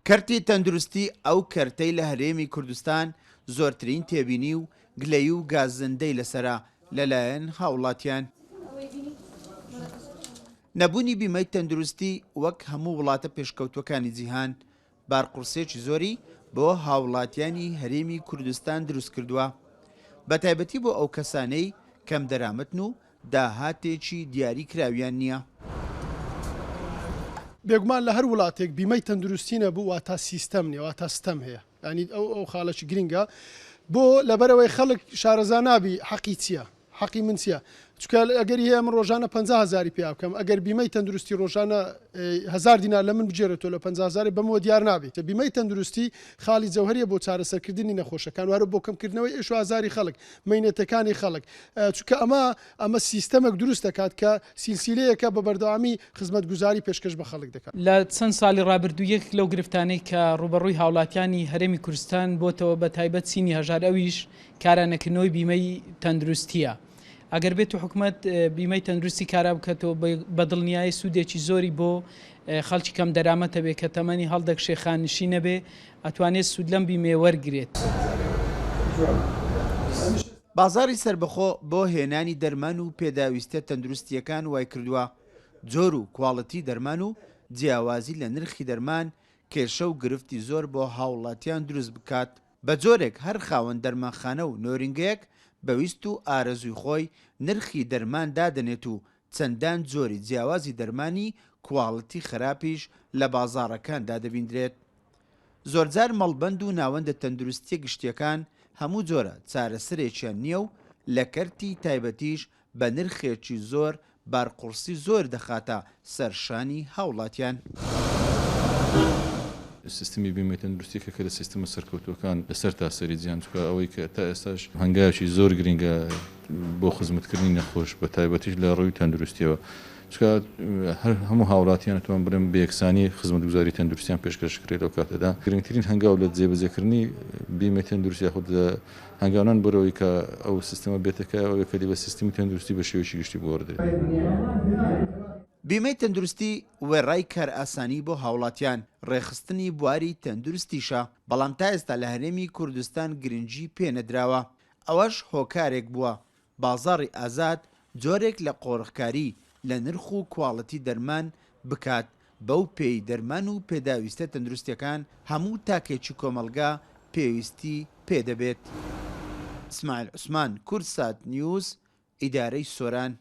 کەرتی تەندروستی ئەو کەرتەی لە هەرێمی کوردستان زۆرترین تێبینی و گلەیی و گازندەی لەسەرە لەلایەن هاوڵاتیان. نەبوونی بیمەی تەندروستی وەک هەموو وڵاتە پێشکەوتووەکانی جیهان بارقورسییەکی زۆری بۆ هاوڵاتیانی هەرێمی کوردستان دروستکردووە، بەتایبەتی بۆ ئەو کەسانەی کەمدەرامەتن و داهاتێکی دیاری کراویان نییە. بێگومان لە هەر وڵاتێک بیمەی تەندروستی نەبوو واتا سیستەم نیە واتا ستەم هەیە یانی ئەو ئەو خاڵەکی گرینگە بۆ لەبەرئەوەی خەڵک شارەزا نابی حەقی چیە حەقی من چیە چونکە ئەگەری هەیە من ڕۆژانە 50 هەزاری پیا بکەم ئەگەر بیمەی تەندروستی ڕۆژانە هەزار دینار لە من بگێرێتەوە لە 50 هەزاری بەمەوە دیار نابێت بیمەی تەندروستی خاڵی جەوهەریە بۆ چارەسەرکردنی نەخۆشەکان و هەرو بۆ کەمکردنەوەی ئێش و ئازاری خەڵک مەینەتەکانی خەڵک چونکە ئەمە ئەمە سیستەمێک دروست دەکات کە سیلسیلەیەکە بە بەردەوامی خزمەتگوزاری پێشکەش بە خەڵک دەکات. لە چەند ساڵی ڕابردوو یەکێک لەو گرفتانەی کە ڕووبەڕووی هاوڵاتیانی هەرێمی کوردستان بۆتەوە بە تایبەت چینی هەژار ئەویش کارانەکردنەوەی بیمەی تەندروستییە. ئەگەر بێتو حکومەت بیمەی تەندروستی کارا بکاتەوە بە دڵنیایی سوودێکی زۆری بۆ خەڵکی کەم دەرامەت هەبێ کە تەمەنی هەڵدەکشێ خاننشین نەبێ ئەتوانێت سوود لەم بیمەیە وەرگرێت. بازاڕی سەربەخۆ بۆ هێنانی دەرمان و پێداویستیە تەندروستییەکان وایکردووە جۆر و کواڵیتی دەرمان و جیاوازی لە نرخی دەرمان کێشە و گرفتی زۆر بۆ هاوڵاتیان دروست بکات، بەجۆرێک هەر خاوەن دەرمانخانە و نۆرینگەیەک بە ویست و ئارەزووی خۆی نرخی دەرمان دادەنێت و چەندان جۆری جیاوازی دەرمانی کواڵیتی خراپیش لە بازاڕەکاندا دەبیندرێت. زۆرجار مەڵبەند و ناوەندە تەندروستییە گشتییەکان هەموو جۆرە چارەسەرێکیان نییە و لە کەرتی تایبەتیش بە نرخێکی زۆر بارقوڕسی زۆر دەخاتە سەر شانی هاوڵاتیان. سیستمی بیمەی تەندروستی یەکێکە لە سیستمە سەرکەوتووەکان لە سەرتاسەری جیهان، چونکە ئەوەی کە تا ئێستاش هەنگاوێکی زۆر گرنگە بۆ خزمەتکردنی نەخۆش بە تایبەتیش لە ڕووی تەندروستیەوە، چونکە هەر هەموو هاوڵاتیان ئەتوان بڵێم بە یەکسانی خزمەتگوزاری تەندروستیان پێشکەش کرێت لەو کاتەدا گرنگترین هەنگاو لە جێبەجێکردنی بیمەی تەندروستی یاخود لە هەنگاونان بەرەوەی کە ئەو سیستەمە بێتە کایەوە ئەوەیە کە بە سیستمی تەندروستی بە شێوەیەکی گشتی بگۆڕدرێت. بیمەی تەندروستی وێڕای کارئاسانی بۆ هاوڵاتیان، ڕێکخستنی بواری تەندروستیشە، بەڵام تا ئێستا لە هەرێمی کوردستان گرنگی پێنەدراوە، ئەوەش هۆکارێک بووە بازاڕی ئازاد جۆرێک لە قۆرخکاری لە نرخ و کواڵیتی دەرمان بکات، بەو پێی دەرمان و پێداویستە تەندروستیەکان هەموو تاکێکی کۆمەڵگا پێویستی پێ دەبێت. ئیسماعیل عوسمان، کوردسات نیوز، ئیدارەی سۆران.